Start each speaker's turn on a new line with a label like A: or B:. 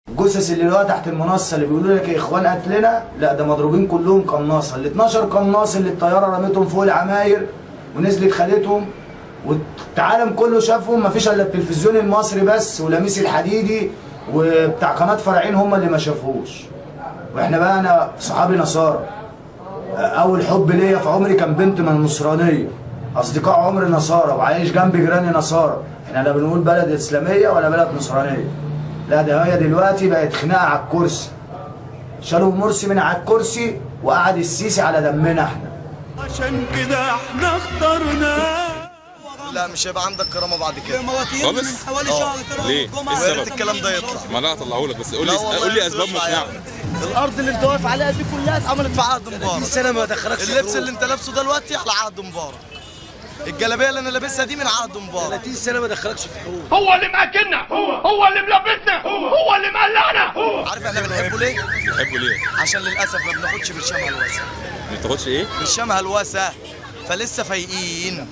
A: الجثث اللي هو تحت المنصة اللي بيقولوا لك يا اخوان قتلنا، لا ده مضروبين كلهم قناصه. ال 12 قناص اللي الطيارة رمتهم فوق العماير ونزلت خدتهم والعالم كله شافهم، مفيش الا التلفزيون المصري بس ولميس الحديدي وبتاع قناة فرعين هم اللي ما شافوش. واحنا بقى انا صحابي نصارى، اول حب ليا في عمري كان بنت من النصرانية، اصدقاء عمري نصارى، وعايش جنب جيراني نصارى. احنا لا بنقول بلد اسلامية ولا بلد نصرانية، لا ده هي دلوقتي بقت خناقه على الكرسي. شالوا مرسي من على الكرسي وقعد السيسي على دمنا احنا.
B: عشان كده احنا اخترنا.
C: لا مش هيبقى عندك كرامة بعد كده
D: خالص؟
B: حوالي
C: آه.
B: شهر طلعوا
D: ليه؟
B: الجمعة.
D: إيه السبب؟
C: ويا ريت الكلام ده يطلع.
D: ما انا هطلعه لك، بس قول لي
C: لا والله
D: قول لي اسباب
C: يطلع
D: مقنعة.
C: يعني. الارض اللي انت واقف عليها دي كلها اتعملت في عهد مبارك.
A: سنة ما دخلكش
C: اللبس اللي انت لابسه دلوقتي على عهد مبارك. الجلابية اللي انا لابسها دي من عهد مبارك.
A: 30 سنة ما دخلكش في حروب.
E: هو اللي مأكلنا، هو اللي ملبسنا، هو اللي مقلعنا.
C: عارف احنا بنحبه ليه؟
D: بتحبه ليه؟
C: عشان للاسف ما بناخدش برشام هلوسه.
D: ما بتاخدش ايه؟
C: برشام هلوسه، فلسه فايقين.